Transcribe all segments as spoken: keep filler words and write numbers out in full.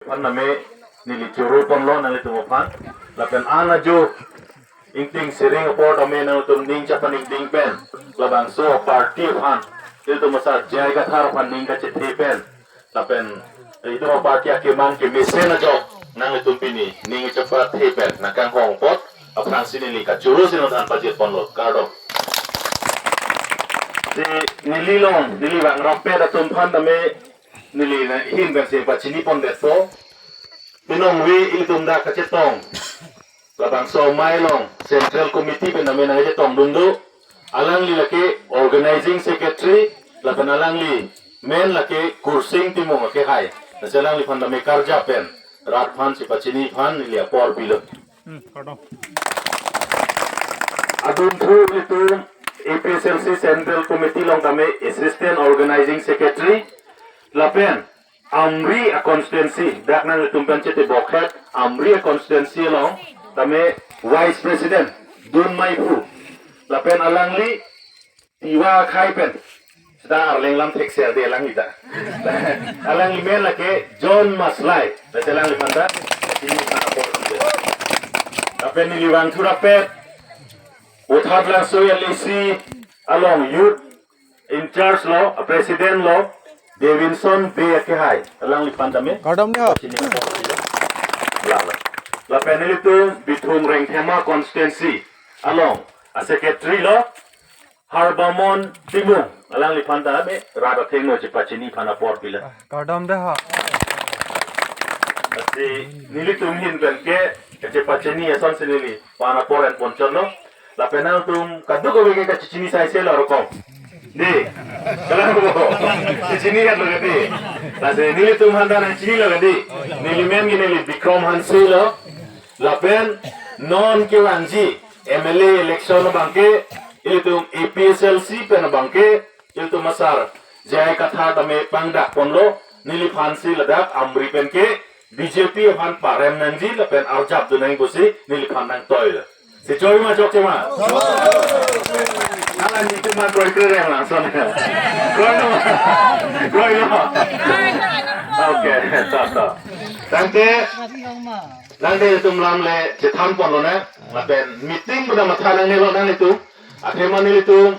aphan name neli choro ponlo nanglitum aphan. Lapen an ajo ingting siring apor tame nangtum ning chapaningding pen labangso party aphan, ilitum asar J I Kathar aphan ning kachethe pen, lapen ilitum aparty akemang kemesen ajok nangtum pini ning chepathe pen nangkanghong apot aphrangsi neli kachoro si nangthan pajir ponlo, kardom. Si neli along, neli vang rapet atum aphan tame neli na hin pen si pachini pondetpo. Pinong wi ilitum dak kachetong labangso amei along Central Committee pen tame nangchetongdun do. Alangli lake Organizing Secretary, lapen alangli men lake Kursing Timung akehai. Lasi alangliphan tame karja pen rat aphan si pachini aphan neli apor pilo. Hmm, kardom. Adunthu ilitum A P H L C Central Committee along tame Assistant Organizing Secretary, lapen Amri a constituency, dak nangtum pen chetibok het, Amri a constituency along tame Vice President Dun Maiphu, lapen alangli Tiwa akhai pen, seta Arleng lam thekser de alangli ta. Alangli men lake John Maslai, lasi alangliphan ta, ini apor. Lapen neli vangthu rapet, Uthat Langso L A C along youth in charge lo, a president lo, Davidson Bey akehai, alangliphan tame. Kardom niho. Sini. La, la. Lapen ilitum Bithung Rengthema constituency along a secretary lo, Harbamon Timung, alangliphan tame rat athengno chepachini aphan apor pilo. Kardom de ha. Lasi nelitum ahin pen ke, kachepachini asonsi neliphan apor en ponchotlo. Lapen nangtum kadokave ke kachechini sai se lo rokom. Di. Kalang bo. Chechini kan lo di. Lasi nelitum aphan ta nangchinilo di. Neli men ke neli Bikrom Hanse lo. Lapen non kevangji M L A election abangke, ilitum A P H L C pen abangke, ilitum asar J I Kathar tame pangdak ponlo, neliphan si ladak Amri pen ke B J P aphan parem nangji lapen arjap dun nangji pusi neliphan nangtoilo. Si choi ma chokche ma? Hala nelitum ma kroikre rem lason. Kroilo. Kroilo. Okay, to, to. Tangte, tangte itum lam le chethan ponlonang, lapen meeting pada matha nangnelo nanglitum. Athema nelitum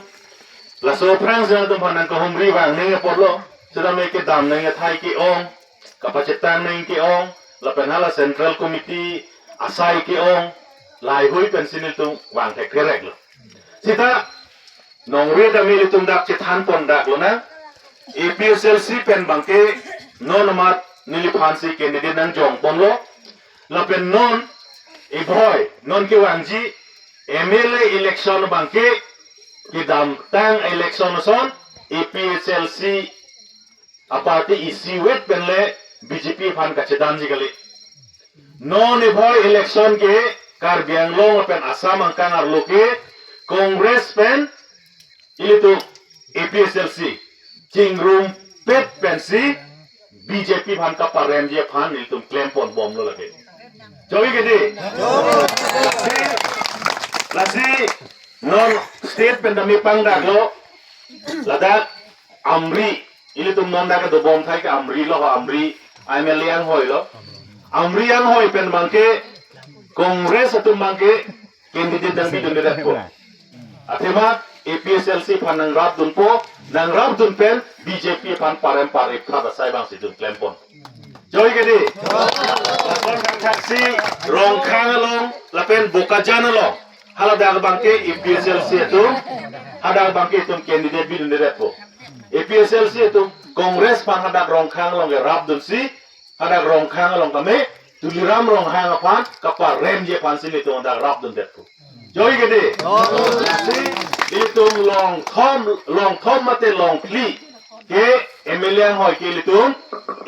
laso aphrangsi nangtum aphan nangkahumri vang nangji apotlo. Seta me kedam nangji athai ke-ong, kapachetang nangji ke-ong, lapen hala Central Committee asai ke-ong, laheihui pensi nelitum vang thekthereklo. Seta nongri tame ilitum dak chethan pondaklo nang, A P H L C pen abangke non amat neliphan si candidate nangjong ponlo. Lapen non ibhoi, non kevangji M L A election abangke kedamtang election ason A P H L C a party isivet pen le B J P aphan kachedamji kali. Non ibhoi election ke Karbi Anglong pen Assam angkang arlo ke Congress pen ilitum A P H L C chingrumpet pensi B J P aphan kaparemji aphan ilitum klem ponbomlo lake. Choi ke di? Lasi, lasi non state pen tame pangdaklo, ladak Amri, ilitum non dak dobom athai ke Amri lo, Amri M L A anghoi lo. Amri anghoi pen abangke Congress atum abangke candidate nangpidundepo. Athema A P H L C aphan nangrapdunpo, nangrapdun pen B J P aphan parem parip khat asai abangsi itum klem pon. Choi ke di? Lapen thaksi Rongkhang along, lapen Bokajan along, haladak abangke A P H L C atum, hadak abangke itum candidate pidundepo. A P H L C atum Congress aphan hadak Rongkhang along ke rapdunsi, hadak Rongkhang along tame Tuliram Ronghang aphan kaparemji aphansi nelitum hadak rapdundepo. Choi ke di? Lasi ilitum longthom, longthom mate longphli ke M L A anghoi ke ilitum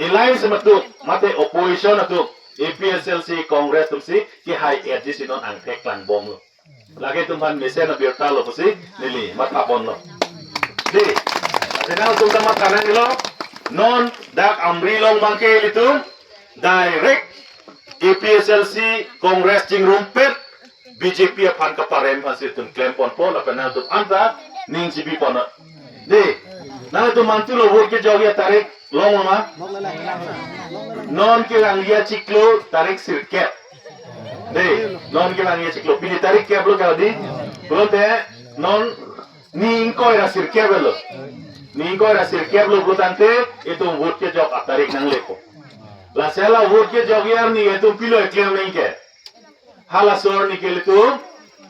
alliance atum mate opposition atum, A P H L C, Congress atumsi kehai-etji si non angthek klangbomlo. Lake itum aphan mesen abirta lo pusi neli matha ponlo. Di, lasi nangtum ta matha nangnelo, non dak Amri along abangke ilitum direct A P H L C Congress chingrumpet B J P aphan kaparem aphansi itum klem ponpo lapen nangtum anta ning chibi ponnon. Di, nangtum mantulo vote kejokji atarik longlo ma? Non kevangji achiklo tarik sirkep. Dei, non kevangji achiklo. Pini tarik kep lo kali. Pulote non ni ingkoi ra sirkep lo. Ni ingkoi ra sirkep lo pulotangte itum vote kejok atarik nanglepo. Lasi la vote kejokji arni itum pilo eklem nangke. Hala asor ni ke ilitum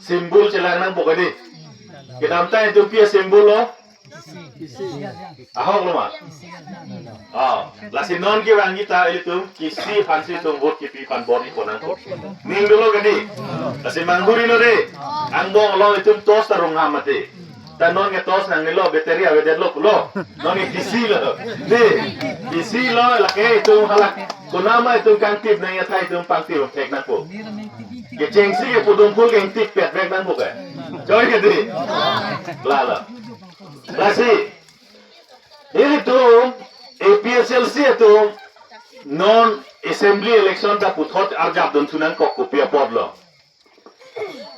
symbol chelang nangpo kadi. Kedamtang itum pi a-symbol lo? Ahok lo ma? Oh, lasi non kevangji ta ilitum kisi aphansi itum vote kipi aphan bor-ipo nangpo. Ning dolo kadi. Lasi manghuri lo dei. Angbong along itum torch ta rungham mati. Ta non ke torch nangnelo, battery avedetlo pulo. Non ke kisi lo. Dei, kisi lo lake itum hala. Konatma itum kangtip nangji athai itum pangtip thek nangpo. Kechengsi ke pudum phul kengtip pet vek nangpo ke. Choi kadi. La la. Lasi. Ilitum A P H L C atum non assembly election ta puthot arjap dunthu nangkok kopi apotlo.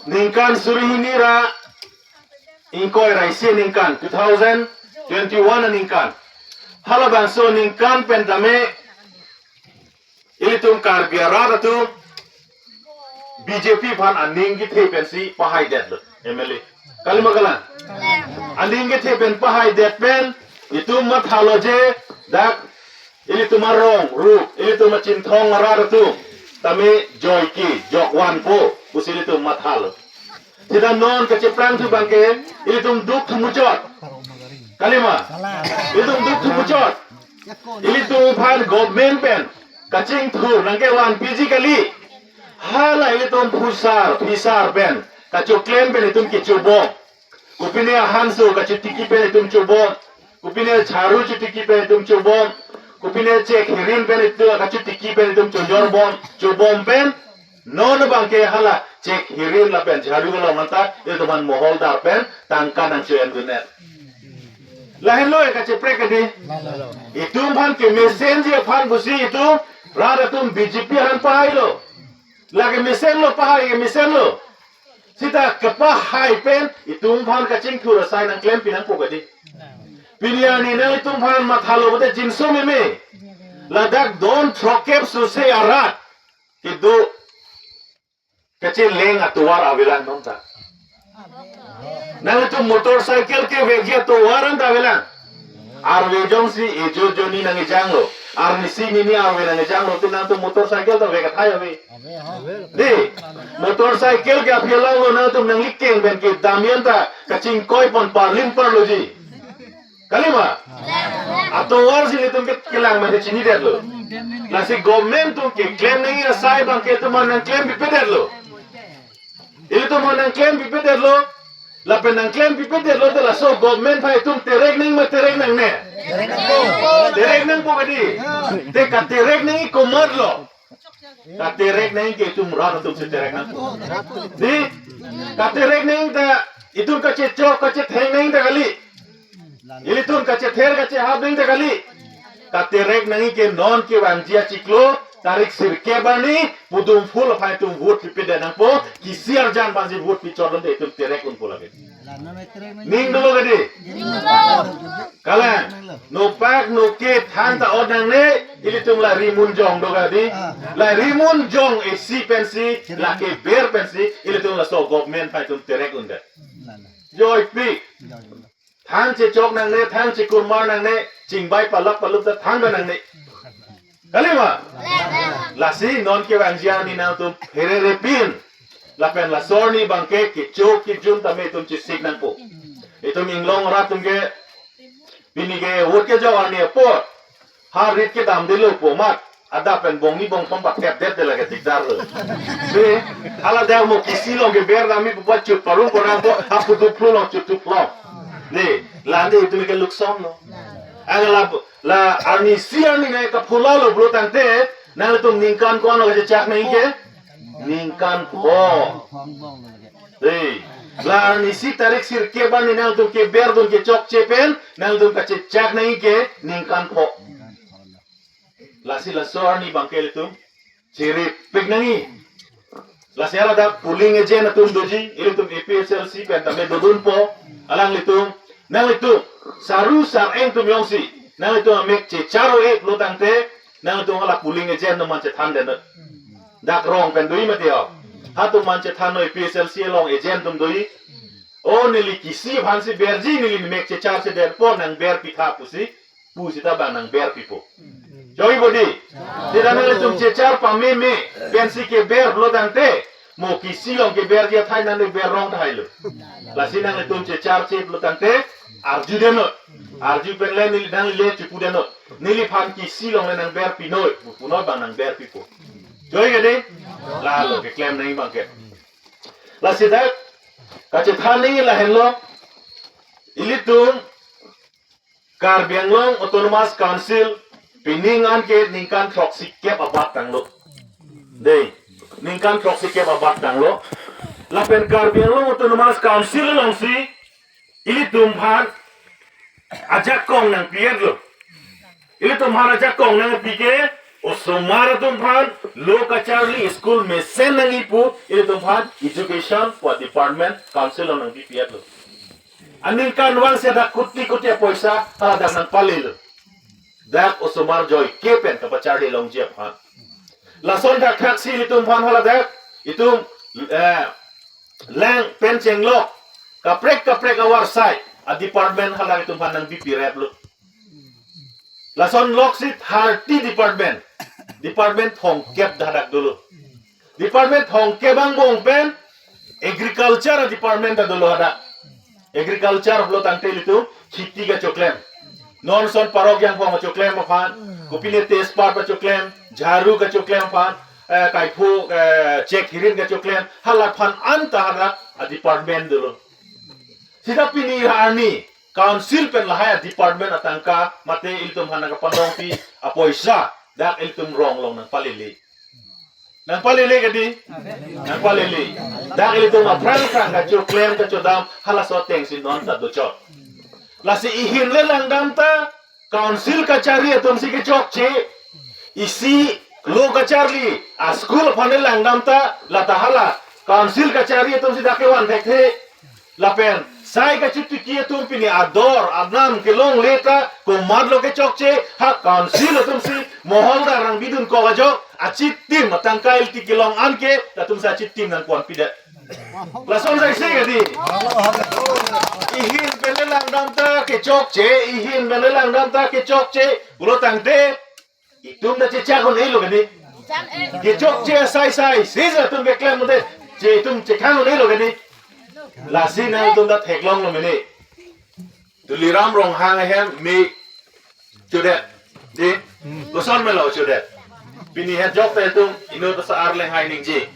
Ningkan suri hini ra ingkoi ra isi aningkan, two thousand twenty-one aningkan. Halabangso aningkan pen tame ilitum Karbi arat atum B J P aphan aning kethe pensi pahaidetlo M L A. Kali ma kalang? Aning kethe pen pahaidet pen itum mathalo je dak ilitum arong ru, ilitum a-Chinthong arat atum tame joike jokvanpo pusi ilitum mathalo. Sita non kacheprang thu abangke ilitum duk thu muchot. Kali ma? Ilitum duk thu muchot. Ilitum aphan government pen kachingthur nangkevan piji kali. Hala ilitum phusar, phisar pen kachoklem pen itum kechobom. Kopine ahanso kachotiki pen itum chobom. Kopine jharu chotiki pen itum chobom. Kopine chek hirin pen itum kachotiki pen itum chojorbom. Chobom pen non abangke hala chek hirin lapen jharu along anta itum aphan moholdar pen tangka nangcho-endundet. Lahenlo e kacheprek kadi. Itum aphan kemesenji aphan pusi itum rat atum B J P aphan pahailo. La kemesenlo pahai, kemesenlo. Sita kepahai pen itum aphan kachingthur asai nangklempi nangpo kadi. Pini arni nang itum aphan mathalo pute jinso meme. Ladak don throkkep sose arat kedo kacheleng atovar avelang non ta. Nang itum motorcycle kevekji atovar anta avelang. Arve jongsi ejo joni nangkejanglo, arnisi nini arve nangkejanglo, te nangtum motorcycle ta vek athai ave. Dei, motorcycle ke aphi alanglo nangtum nanglikeng pen kedam anta kachingkoipon parlin parloji. Kali ma? Atovarsi ilitum ke kelang mate chinidetlo. Lasi government atum keklem nangji asai abangke itum aphan nangklempi pedetlo. Ilitum aphan nangklempi pedetlo. Lapen nangklempi pedetlo te laso government aphan itum terek nang ma terek nangne? Terek nangpo kadi. Te katerek nangji komatlo? Katerek nangji ke itum rat atumsi terek nangpo. Dei, katerek nangji ta itum kachechok kachetheng nangji ta kali. Ilitum kachether kachehap nangji ta kali. Katerek nangji ke non kevangji achiklo tarik sirkep arni pudum phul aphan itum vote pipedet nangpo, kisi arjan aphansi vote pichotlo te itum terek unpo lake. Ning dolo kadi. Kalang, nopak noke than ta ot nangne, ilitum la rimun jong do kadi. La rimun jong isi pensi, la keber pensi, ilitum laso government aphan itum terek undet. Joypik. Than chechok nangne, than chekurmar nangne, chingbai palak palup ta than ba nangne. Kali ma? Lasi non kevangji arni nangtum pherere pin. Lapen laso arni abangke kecho kejun tame itum chesik nangpo. Itum inglong rat atum ke pini ke vote kejok arni apot. Ha rit kedamdetlo pu amat. Adap pen bongni bongthom pathepdet de lake dikdar lo. Dei, hala dak mo kisi along keber dam-i pu pa chut parung korang ko ha pudum phul along chut thup lo. Dei, la ante itum ke lukson lo. Ang la la arnisi arni nang kaphula lo pulotangte nangtum ningkan ko-an lo kachechak nangji ke? Ningkan pho. Dei, la arnisi tarik sirkep arni nangtum keberdun kechokche pen nangtum kachechak nangji ke ningkan pho. Lasi laso arni abangke ilitum cheripik nangji. Lasi hala dak polling agent atum doji, ilitum A P H L C pen tame dodunpo, alanglitum, nanglitum, saru sar-eng atum jongsi, nanglitum amek checharo-ik pulotangte, Nangtum hala polling agent atum aphan chethan den. Dak rong pen do-i mati ho. Halatum aphan chethan noi, A P H L C along agent atum do-i. O neli kisi aphansi berji, neli mek chechar si den po, nang berpi tha pusi, pu seta bang nang berpipo. Choi bodi. Seta nanglitum chechar pameme pensi keber lo tangte, mo kisi along keberji athai nangli ber rong tahai lo. Lasi nanglitum chechar chip lo tangte, arju den noi. Arju pen le neli nangle chipu den noi. Neliphan kisi along le nang berpi noi, pu noi bang nang berpipo. Choi ke dei? Lalo keklem nangji abang ke. Lasi dak kachethan nangji lahenlo. Ilitum Karbi Anglong Autonomous Council pining an ke ningkan throksi kep abat tanglo. Dei, ningkan throksi kep abat tanglo. Lapen Karbi Anglong Autonomous Council alongsi ilitum aphan ajakong nangpi-et lo. Ilitum aphan ajakong nangpi ke, osomar atum aphan lo kacharli school mesen nangji pu, ilitum aphan education pu department council along nangpipi-et lo. Aningkan vangsi dak kuti kuti apoisa haladak nangpalelo. Dak osomar joike pen kapacharli longji aphan. Lason thakthak si ilitum aphan haladak, itum, eh, lang pen chenglok, kaprek kaprek avar sai, a department hala itum aphan nangpipi rep lo. Lason loksi thirty department, department thomkep dak dolo. Department thomkep angbong pen agriculture department ta dolo hadak. Agriculture pulo tangte ilitum kheti kachoklem. Non son parok jangphong kachoklem aphan, kopine tejpat kachoklem, jharu kachoklem aphan, eh, kaipho, eh, chek hirin kachoklem, halaphan anta hadak a department dolo. Seta pini arni council pen lahai a department atangka mate ilitum aphan nangkapalongpi apoisa dak ilitum rong along nangpalele. Nangpalele ke dei? Nangpalele. Dak ilitum aphrang phrang kachoklem kachodam halaso atengsi non ta dochot. Lasi ihin le langdam ta council kachari atumsi kechokche. Isi lo kacharli a school aphan le langdam ta, lata hala council kachari atumsi dak kevan thekthe. Lapen sai kachitiki atum pini ador anam kelongle ta komatlo kechokche, ha council atumsi moholdar nangbidunkok ajok, achitim atangka ilti kelong an ke latumsi achitim nangponpidet. Lason sai si ke dei? Ihin pen le langdam ta kechokche, ihin pen le langdam ta kechokche pulo tangte, itum ta chechak un-elo ke dei? Kechokche sai sai si atum keklem mate, che itum chekhang un-elo ke dei? Lasi nangtum ta theklonglo mene. Tuliram Ronghang ahem me chodet. Dei? Koson melo chodet? Pini het jok ta itum inut ta sa-ar lenghai ningje.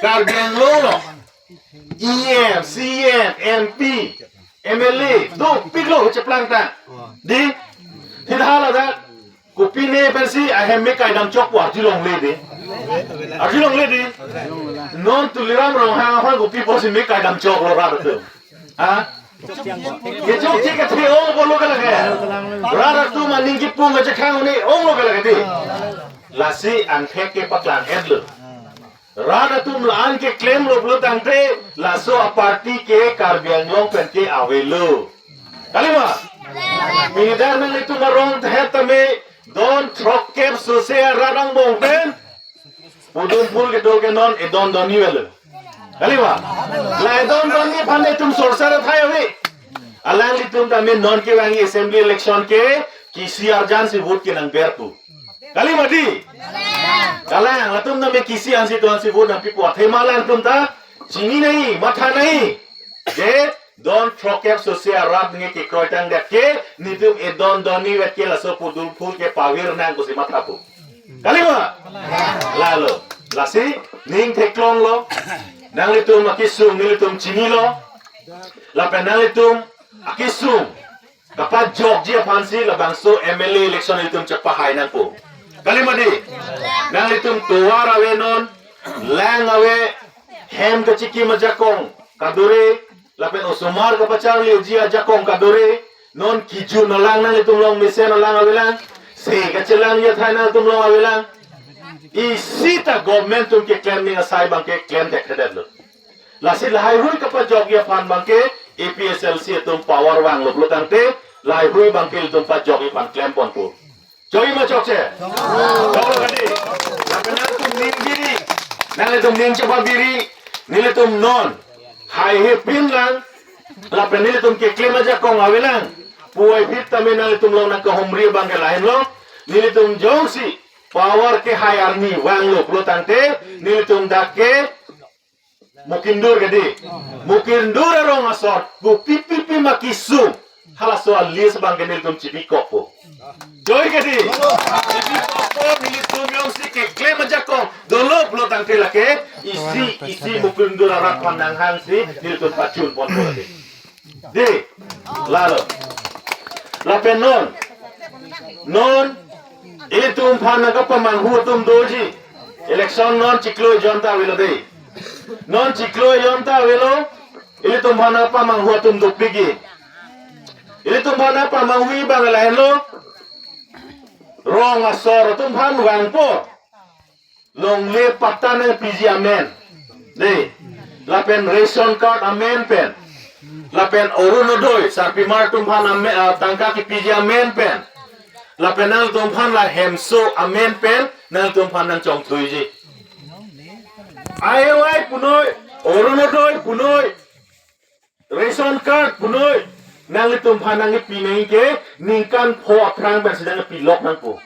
Karbi Anglong along E M, C E M, M P, M L A dopiklo cheplang ta. Dei? Seta haladak kopine pensi ahem me kaidam chok pu arjulongle dei? Arjulongle dei? Non Tuliram Ronghang aphan kopi pusi me kaidam choklo rat atum? Ha? Kechokche kethe ong pulo ke lake. Rat atum aning kipung kachekhang un-e onglo ke lake dei? Lasi angthek kepaklang-etlo. Rat atum la-an keklemlo pulo tangte laso a party ke Karbi Anglong pen ke avelo. Kalima? Pini dak nanglitum arong thekthe tame don throkkep sose arat angbong pen pudun phul kedo ke non edon donni avelo. Kalima? La edon donni aphan itum sorsar athai ave. Alanglitum tame non kevangji assembly election ke kisi arjansi vote ke nangber pu. Kalima dei? Kalang, latum tame kisi ansi do-ansi vote nangpipo, athema alangtum ta chini nangji, matha nangji. Je don throkkep sose arat nge kekroi tangdet ke, netum edon donni vet ke laso pudun phul ke pavir nang pusi mathapo. Kalima? Lalo. Lasi ning theklonglo. Nanglitum akesung nelitum chinilo. Lapen nanglitum akesung kapajokji aphansi labangso M L A election itum chepahai nangpo. Kalima dei? Nanglitum tovar ave non, lang ave, hem kachikim ajakong kadore, lapen osomar kapacharliji ajakong kadore, non kijun alang nanglitum along, mesen alang avelang, se kachelangji athai nanglitum along avelang. Isi ta government atum keklem ning asai abang ke klem thekthedetlo. Lasi lahaihui kapajokji aphan abang ke A P H L C atum power vanglo pulo tangte, lahaihui abang ke ilitum pajokji aphan klemponpo. Choi ma chokche? Choklo kadi. Lapen nanglitum ning biri. Nanglitum ning chepabiri. Nelitum non haihe pinlang. Lapen nelitum keklem ajakong avelang pu ai phit tame nanglitum along nangkahumri abang ke lahenlo. Nelitum jongsi power kehai arni vanglo pulo tangte, nelitum dak ke mukindur kadi. Mukindur arong asor, kopi pi pi ma kesung. Halaso a-list abang ke nelitum chibikokpo. Choi kadi. Chibikokpo, nelitum jongsi keklem ajakong dolo pulo tangte lake, isi, isi mukindur arat aphan nanghangsi nelitum pachunponpo kadi. Dei, lalo. Lapen non, non, ilitum aphan nangkapamanghu atum doji. Election non chiklo ejon ta avelo dei. Non chiklo ejon ta avelo, ilitum aphan nangpamanghu atum dopikji. Ilitum aphan nangpamanghu abang lahenlo. Rong asor atum aphan vangpo. Longle patta nangpiji amen. Dei. Lapen ration card amen pen. Lapen Orunodoi, sarpimar atum aphan amen, ah, tangka kepiji amen pen. Lapen nangtum aphan la hemso amen pen, nangtum aphan nangchongthuiji. A Y Y punoi, Orunodoi punoi, ration card punoi, nanglitum aphan nangkepi nangke, ningkan pho aphrang pensi nangkepilok nangpo.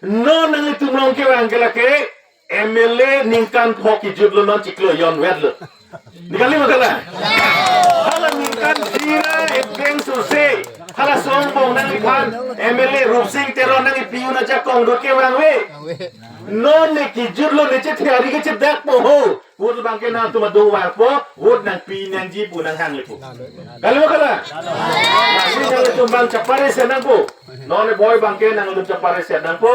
Non nanglitum along kevang ke lake, M L A ningkan pho kejutlo non chiklo ejon vetlo. Dei kali ma kalang? Hala ningkan phli ra ebeng sose. Halaso angbong nangliphan M L A Rupsing Teron nangkepi un ajakong do kevang ave. Non ne kejutlo ne chethe ari kechedakpo ho. Vote abang ke nangtum adung vangpo, vote nangpi nangji pu nanghanglepo. Kali ma kalang? Lasi nanglitum abang chapare se nangpo. Non ne boi abang ke nangtum chapare se nangpo.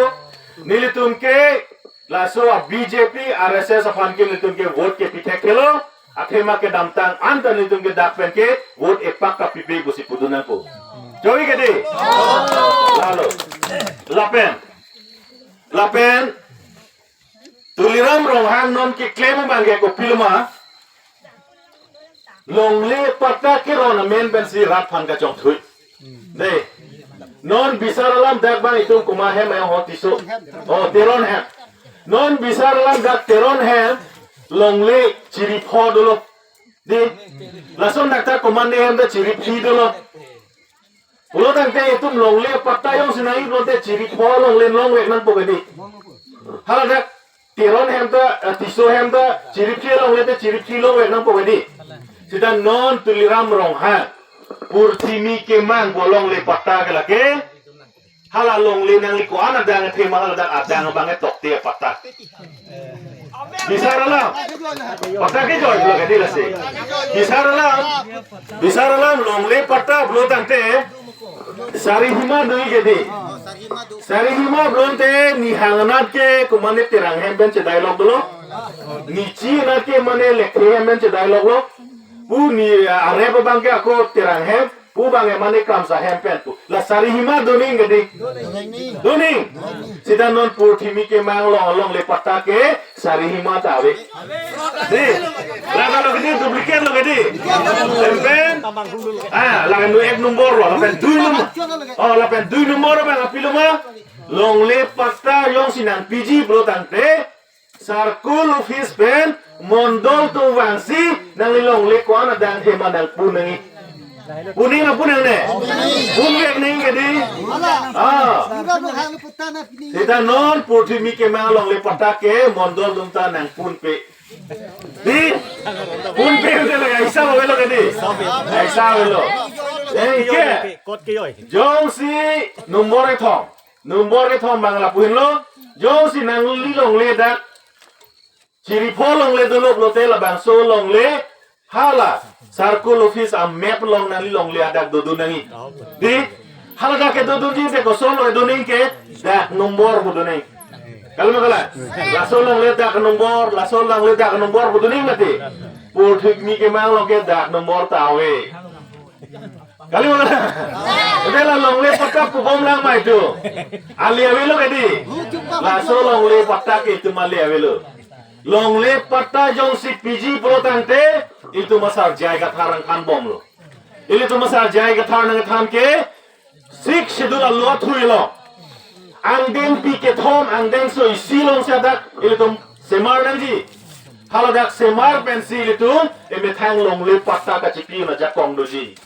Nelitum ke laso a-B J P, R S S aphan ke nelitum ke vote kepi thekthe lo. Athema kedamtang anta nelitum ke dak pen ke vote epak kapipe pusi pudun nangpo. Choi kadi. Lalo. Lapen. Lapen. Tuliram Ronghang non keklem abang ke kopilo ma. Longle patta keron amen pensi rat aphan kachongthui. Dei. Non bisar alam dak abang itum komat hem ho, Tisso. Oh, Teron hem. Non bisar alam dak Teron hem longle chiri pho dolo. Dei. Lason dak ta komat ne hem ta chiri phli dolo. Pulo tangte itum longle patta jongsi nangji pulote chiri pho longle longvek nangpo kadi. Hala dak Teron hem ta, eh, Tisso hem ta chiri phli longle te chiri phli longvek nangpo kadi. Sita non Tuliram Ronghang, Purthimi Kemang pu longle patta ke lake. Hala longle nangli ko-an adang athema hala dak adang abang ke tokte patta. Bisar alam. Patta kejoi pulo kadi lasi. Bisar alam. Bisar alam longle patta pulo tangte. Sarihima doji kadi. Sarihima pulote nihang anat ke komat ne Terang hem pen chedai lok dolo. Nichi anat ke mane Lekthe hem pen chedai loklo. Pu ni arep abang ke ako Terang hem. Pu abang ke mane Kramsa hem pen pu. La Sarihima doning kadi. Doning. Sita non Purthimi Kemang along longle patta ke Sarihima ta ave. Dei. La kalau kadi duplicate lo kadi. Lapen. Ah, lapen ek nombor lo, lapen dui nombor. Oh, lapen dui nombor abang kopilo ma. Longle patta jongsi nangpiji pulo tangte. Circle office pen mondol atum vangsi nangli longle ko-an adang athema nangpun nangji. Pun nangji ma pun nangne? Punvek nangji kadi. Ah. Sita non Purthimi Kemang longle patta ke mondol atum ta nangpunpe. Dei, punpe te la aisa avelo kadi. Aisa avelo. Eh, ke. Kot kejoi. Jongsi nombor kethom. Nombor kethom abang lapu henlo, jongsi nangli longle dak chiri pho longle dolo pulote labangso longle hala circle office a-map along nangli longle adak dodun nangji. Dei, hala dak kedodunji te kosonlo doning ke dak nombor pu doning. Kali ma kalang? Laso longle dak nombor, laso longle dak nombor pu doning mati. Purthimi Kemang along ke dak nombor ta ave. Kali ma kalang? Ante la longle patta pubom lang ma itum. Ali avelo kadi. Laso longle patta ke itum ali avelo. Longle patta jongsi piji pulo tangte itum asar J I Kathar nangthanbomlo. Ilitum asar J I Kathar nangthan ke Sixth Schedule alo athuilo. Angdengpi kethom, angdengso isi along si dak ilitum semar nangji. Haladak semar pensi ilitum emethang longle patta kachipi un ajakong doji.